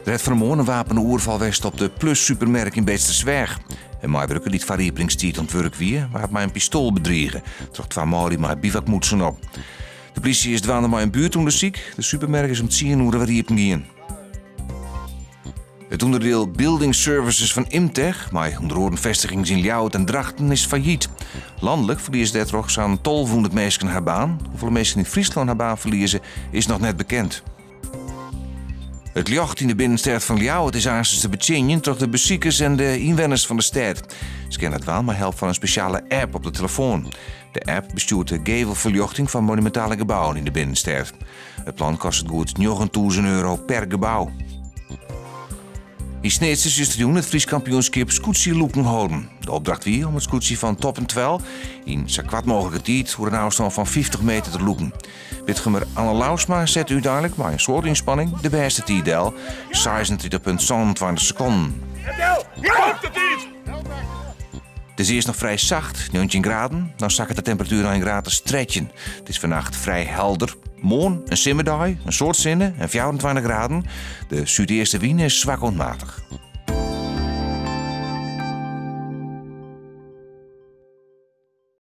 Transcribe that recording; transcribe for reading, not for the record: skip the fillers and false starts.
Der hat fan 'e moarn in wapene oerfal west op de Plus supermerk yn Beetstersweach. In meiwurker dy't foar iepeningstiid oan it wurk wie, waard mei in pistoal bedrige troch twa manlju mei bivakmûtsen op. De plysje is dwaande mei in buertûndersyk. De supermerk is om tsien oere wer iepen gien. It ûnderdiel Building Services fan Imtech, mei ûnder oaren festigings yn Ljouwert en Drachten, is fallyt. Lanlik ferlieze dêrtroch sa'n tolvehûndert minsken har baan. Hoefolle minsken yn Fryslân har baan ferlieze, is noch net bekend. It ljocht yn de binnenstêd fan Ljouwert is aanstens te betsjinjen troch de besikers en de ynwenners fan de stêd. Se kinne dat dwaan mei help fan in spesjale app op de telefoan. De app bestjoert de gevelferljochting fan monumintale gebouwen yn de binnenstêd. It plan kostet goed 9000 euro per gebou. Yn Snits is justerjûn it Frysk kampioenskip skûtsjelûken holden. De opdracht wie om it skûtsje fan Top en Twel yn sa koart mooglike tiid oer in ôfstân fan 50 meter te lûken. Bitgumer Anne Louwsma sette úteinlik mei in soad ynspanning de bêste tiid del, 36,27 sekonden. It is earst noch frij sacht, 19 graden, dan sakket de temperatuer nei in graad as 13. It is fannacht frij helder. Moarn in simmerdei, in soad sinne en 24 graden. De súdeastewyn is swak oant matich.